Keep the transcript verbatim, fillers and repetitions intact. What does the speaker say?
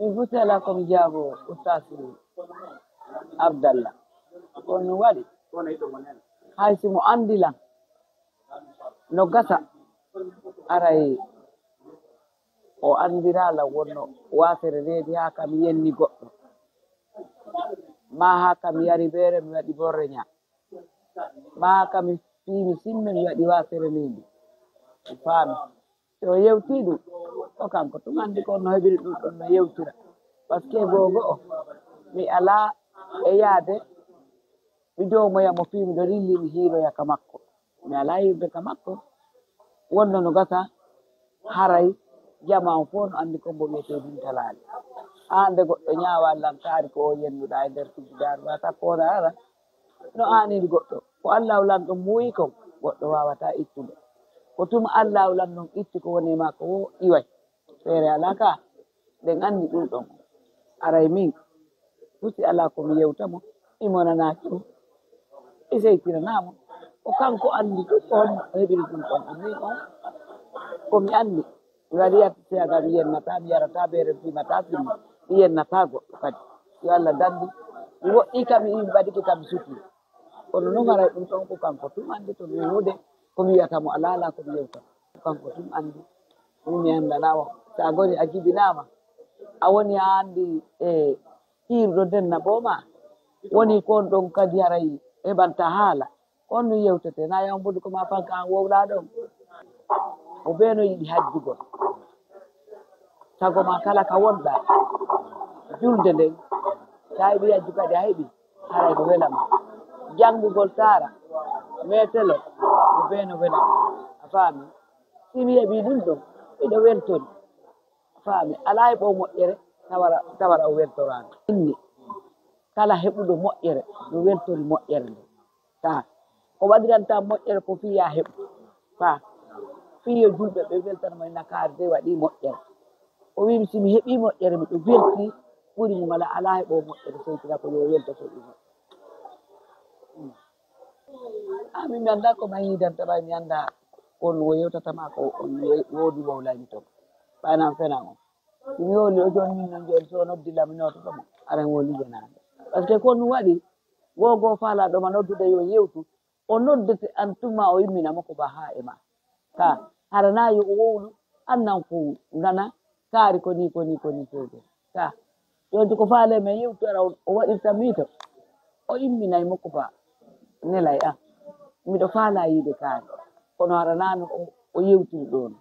Min foti alaa ko mi jaabo Ustaas Abdallah. Kono no waɗi, hay si mo anndi lan, no gasa aray o anndiraa lan wonno waasere reedi haa ka mi yenni goɗɗo, maa haa ka mi yari beere mi waɗi borre ñaa, maa haa ka mi fii mi simme mi waɗi waasere needi. Mi faami. Si o yewtii ɗum, o kanko tun anndi ko on no heɓiri ɗum ɗon no yewtira. Parce que goo go'o, mi alaa e yaade, mi doomoya mo fii miɗo rilli mi hiiroya ka makko. Mi alaa hiirde ka makko. Wonno no gasa, haray jamaa on fow no anndi ko mbo wiyetee Bintalaali. Haa nde goɗɗo ñaawa lan kaari ko o yennuɗaa e nder sujudaaru, maa sakko o ara no aaniri goɗɗo. Ko Allaahu Lanɗo muuyi kon, goɗɗo waawataa ittude. Ko tuma Allaahu Lanɗo on itti ko woni e maa ko woo iway. Feere alaa ka, ɗen anndi ɗum ɗon. Aray min, husi alaa ko mi yewta mo, mi monanaaki mo, mi seytinanaa mo. Ko kanko anndi ɗum ko honno o heɓiri ɗum ɗon. Ko min on, ko mi anndi. Mi waɗi yatti seyaga, mi yennataa, mi yarataa, beere mi fimataa, simmi. Mi yennataa goɗɗo kadi. Yo Allah dandu. Mi woɗɗii ka mi iwi, mi ɓadike ka mi sutii. Kono non haray ɗum ɗon ko kanko tun anndi to mi wuude, ko mi wiyata mo alaa, alaa ko mi yewta. Ko kanko tun anndi. Min mi anndanaa mo. So a goni a jibinaama, a woni a anndi e hiiruɗo denna boo maa. Woni ko on ɗon kadi haray heɓanta haala. Ko on ɗum yewtete, na yaw mbudu ko maa fanka an wowlaa ɗon. O bee no yiɗi hajjugol. Sago maa kala ka wonɗaa, julde nden, so a heɓii hajju kadi a heɓii, haray no wela ma. Janngugol taara, meetelo, no bee no wela ma. A faami? Si mi heɓii ɗum ɗon, miɗo weltori. A faami? Alaa heɓoowo moƴƴere, tawara, tawara o weltoraama. Inni, kala heɓuɗo moƴƴere, no weltori moƴƴere nden. Taa, ko waɗiranta moƴƴere ko fii yaa heɓu. Taa, fii yo julɓe ɓe weltano mo ina kaari de waɗii moƴƴere. O wi'i mi, si mi heɓii moƴƴere, miɗo weltii, ɓuri mi mala alaa heɓoowo moƴƴere, seytira ko yo weltoto ɗum. Hmm. Ah, min mi anndaa ko mayidanta ɓay, mi anndaa on wo yewtata maa ko on wo-, woodi wowlaymi ton. Ɓay nan fenan on. Si mi wowli o jooni min non jooni, so o noddi lam, mi noototo mo. Aran wo lijanande. Parce que ko ɗum waɗi, goo goo faalaaɗo ma noddude yo yewtu, o noddete an tuma o immina mo ko ba haa e ma. Ka, hara na yo o wowlu, an nan ko nana, kaari ko ni, ko ni, ko ni, ko ni. Ka, yonti ko faale men yewtu ara o, o waɗirta miito. O imminay mo ko ba nelay an. Miɗo faalaa yiide kaari. Kono hara na no o, o yewtiri ɗon.